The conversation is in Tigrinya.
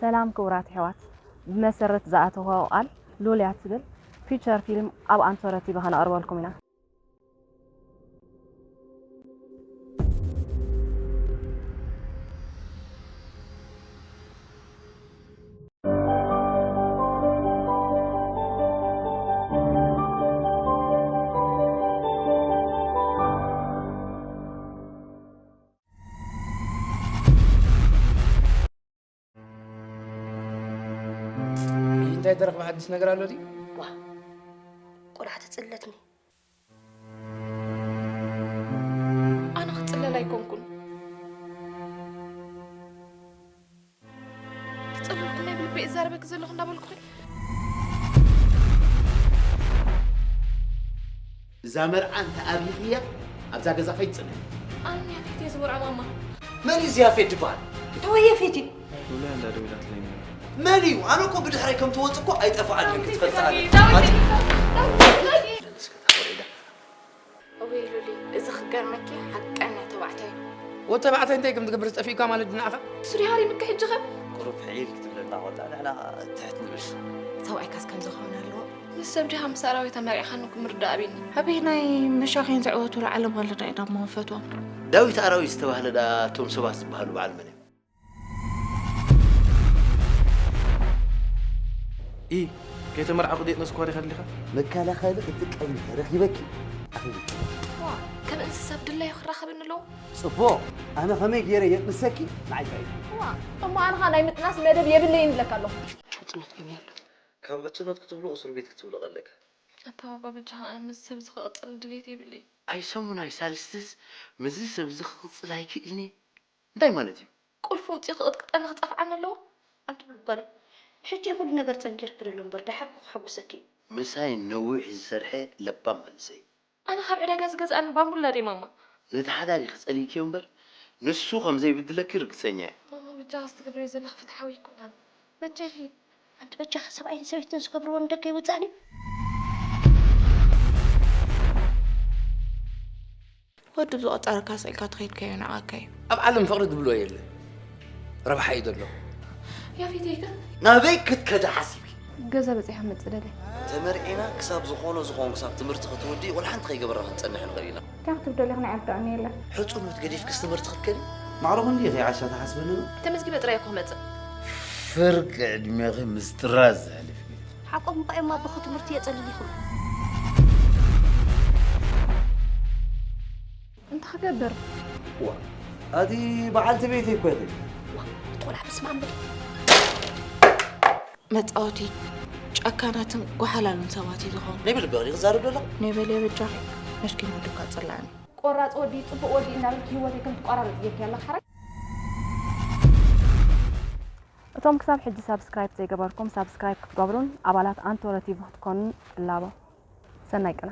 ሰላም ክቡራት ኣሕዋት፣ ብመሰረት ዝኣተኽዎ ቃል ሉልያ ትብል ፊቸር ፊልም ኣብ ኣንቶረ ቲቪ ከነቕርበልኩም ኢና። እንታይ ተረኽበ ሓድሽ ነገር ኣሎ ድዩ? ዋ፣ ቆልዓ ተጽለትኒ። ኣነ ክጽለል ኣይኮንኩን። ክጸልልኩ ናይ ብልበይ እዛረበኪ ዘለኹ እንዳበልኩኺ። እዛ መርዓ እንተ ኣብይኽያ ኣብዛ ገዛ ከይትጽንሕ። ኣነ ያፌት እየ ዝመርዖ ማማ። መን እዩ እዚ ያፌት ዝበሃል? እወ ያፌት እዩ። ሉልያ እንዳ ደዊላትለይ ነይራ። መን እዩ? ኣነ እኮ ብድሕረይ ከም ትወጽእ እኮ ኣይጠፍኣንን ክትፈልጥ ኣለካ። እወይ ሉሊ፣ እዚ ክገርመኪ ሓቀኛ ተባዕታይ እዩ። ወዲ ተባዕታይ እንታይ ከም ትገብር ዝጠፊእካ ማለት ድዩ ንዓኻ? እሱ ድዩ ሃሪምካ ሕጂ ኸ? ቁሩብ ሕይል ክትብለና ከላ ንሕና ትሕት ንብል። ሰብኣይካስ ከምዚ ክኸውን ኣለዎ? ምስ ሰብ ዲኻ ምስ ኣራዊት ኣመሪዕኻኒ ክምርዳእ ኣቢኒ። ኣበየናይ መሻኺን ዝዕወቱላ ዓለም ኣለና ኢና እሞ ንፈትዎም። ዳዊት ኣራዊት ዝተባህለ ደኣ እቶም ሰባት ዝበሃሉ በዓል መን እዮም? ኢ ከይተመርዓኹ ደየጥነስኩዋ ዲኻ ኣሊኻ? መከላኸሊ ክጥቀም ረኺበኪ ኣኺሉ። ዋእ ከም እንስሳ ብድላዩ ክራኸበኒ ኣለዎ። ጽቡቕ ኣነ ከመይ ገይረ የጥንሰኪ ንዓይ ጥራይ። ዋእ እሞ ኣነ ኸኣ ናይ ምጥናስ መደብ የብለይን እብለካ ኣለኹ። ሕጽኖት ከመይ ኣሎ? ካብ ሕጽኖት ክትብሎ እስር ቤት ክትብሎ ቀለካ። ኣታ ባባ በጃኻ ኣነ ምስዚ ሰብ እዚ ክቕጽል ድሌት የብለይን። ኣይ ሰሙን ኣይ ሳልስቲስ ምስዚ ሰብ እዚ ክቕጽል ኣይክእልን እየ። እንታይ ማለት እዩ? ቁልፊ ውፅኢ ክቕጥቅጠኒ ክጠፍዓኒ ኣለዎ? ኣንታ በል ጓለይ፣ ሕጂ ኩሉ ነገር ፀንጊርኪ ኣሎ እምበር ደሓር ክሕጉሰኪ እዩ። ምሳይ ነዊሕ ዝሰርሐ ለባም መንእሰይ እዩ። ኣነ ካብ ዕዳጋ ዝገዝኣኒ ባምቡላ ድየ ማማ? ነቲ ሓዳጊኺ ፀሊእክዮ እምበር ንሱ ከም ዘይብድለኪ ርግፀኛ እየ። ማማ በጃኺ እዚ ትገብርዮ ዘለኺ ፍትሓዊ ኣይኮነን። በጃኺ ኣንቲ በጃኺ ሰብኣይን ሰበይትን ዝገብርዎ ንደገ ይውፃእን እዩ። ወዲ ብዝቐፀረካ ስኢልካ ተኸይድካዮ ንዓካ እዩ። ኣብ ዓለም ፍቕሪ ዝብሎ የለን። ረብሓ እዩ ዘሎ። ያፌተይ ከ? ናበይ ክትከዲ ሓሲብኪ? ገዛ በፂሐ ክመፅእ ደልየ። ተመርዒና ክሳብ ዝኾነ ዝኾን ክሳብ ትምህርቲ ክትውድኢ ወላ ሓንቲ ከይገበርና ክንፀንሕ ንኽእል ኢና። እንታይ ክትብል ደሊኺ? ንዓይ ርድኣኒ የለን። ሕፁኖት ገዲፍክስ ትምህርቲ ክትከዲ? ማዕረ ክንድይ ኢኺ ዓሻ ትሓስበኒ ዶ? ተመዝጊበ ጥራይ እኮ ክመፅእ። ፍርቂ ዕድሜኺ ምስ ጥራዝ ዘሕልፍኪ። ሓቆም እኳ እዮም ኣቦኺ ትምህርቲ የፀልል ይኽእሉ። እንታይ ክገብር? ዋ ኣቲ በዓልቲ ቤተይ እኮ ኢኺ። ዋ እቲ ቆልዓ በስመኣም በሊ። መፃወቲ ጨካናትን ጓሓላሉን ሰባት እዩ ዝኾኑ። ናይ ብልቢ ዲኺ ክዛረብ ዘለኹ? ናይ በልየ በጃኺ መስኪን ወዲ እኳ ፀላእኒ። ቆራፂ ወዲ እዩ ፅቡቕ ወዲ እዩ እናበልኪ ህይወተይ ከም ትቆራርፂ ጌርኪ ኣለኺ ሓራይ። እቶም ክሳብ ሕጂ ሳብስክራይብ ዘይገበርኩም ሳብስክራይብ ክትገብሩን ኣባላት ኣንቶረ ቲቪ ክትኮኑን እላቦ። ሰናይ ቅነ።